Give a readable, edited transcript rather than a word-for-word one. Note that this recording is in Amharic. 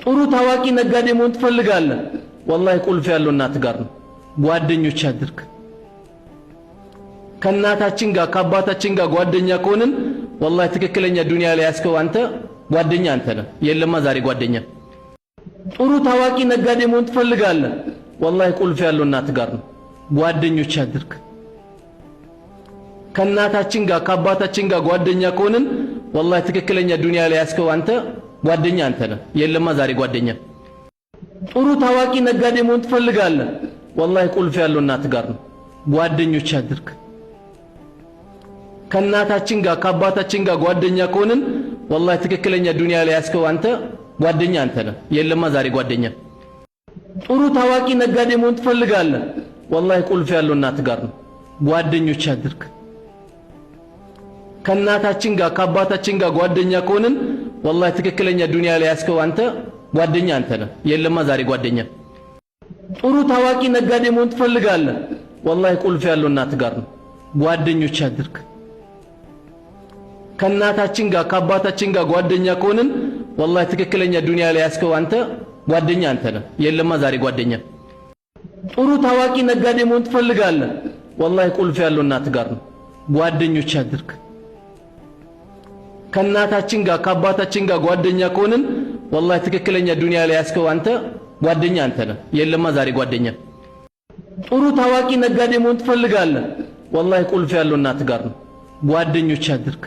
ጥሩ ታዋቂ ነጋዴ መሆን ትፈልጋለህ? ወላሂ ቁልፍ ያለው እናት ጋር ነው። ጓደኞች አድርግ። ከእናታችን ጋር ከአባታችን ጋር ጓደኛ ከሆንን ወላሂ ትክክለኛ ዱንያ ላይ ያስከው አንተ ጓደኛ አንተ ነህ። የለማ ዛሬ ጓደኛ። ጥሩ ታዋቂ ነጋዴ መሆን ትፈልጋለህ? ወላሂ ቁልፍ ያለው እናት ጋር ነው። ጓደኞች አድርግ። ከእናታችን ጋር ከአባታችን ጋር ጓደኛ ከሆንን ወላሂ ትክክለኛ ዱንያ ላይ ያስከው አንተ ጓደኛ አንተ ነህ። የለማ ዛሬ ጓደኛ። ጥሩ ታዋቂ ነጋዴ መሆን ትፈልጋለህ? ወላሂ ቁልፍ ያለው እናት ጋር ነው። ጓደኞች አድርግ። ከእናታችን ጋር ከአባታችን ጋር ጓደኛ ከሆንን ወላሂ ትክክለኛ ዱንያ ላይ ያስከው አንተ ጓደኛ አንተ ነህ። የለማ ዛሬ ጓደኛ። ጥሩ ታዋቂ ነጋዴ መሆን ትፈልጋለህ? ወላሂ ቁልፍ ያለው እናት ጋር ነው። ጓደኞች አድርግ። ከእናታችን ጋር ከአባታችን ጋር ጓደኛ ከሆንን ወላሂ ትክክለኛ ዱንያ ላይ ያስከው አንተ ጓደኛ አንተ ነህ። የለማ ዛሬ ጓደኛ። ጥሩ ታዋቂ ነጋዴ መሆን ትፈልጋለህ? ወላሂ ቁልፍ ያለው እናት ጋር ነው። ጓደኞች አድርግ። ከእናታችን ጋር ከአባታችን ጋር ጓደኛ ከሆንን ወላሂ ትክክለኛ ዱንያ ላይ ያስከው አንተ ጓደኛ አንተ ነህ። የለማ ዛሬ ጓደኛ። ጥሩ ታዋቂ ነጋዴ መሆን ትፈልጋለህ? ወላሂ ቁልፍ ያለው እናት ጋር ነው። ጓደኞች አድርግ። ከእናታችን ጋር ከአባታችን ጋር ጓደኛ ከሆንን ወላሂ ትክክለኛ ዱንያ ላይ ያስከው አንተ ጓደኛ አንተ ነህ። የለማ ዛሬ ጓደኛ። ጥሩ ታዋቂ ነጋዴ መሆን ትፈልጋለህ? ወላሂ ቁልፍ ያለው እናት ጋር ነው። ጓደኞች አድርግ።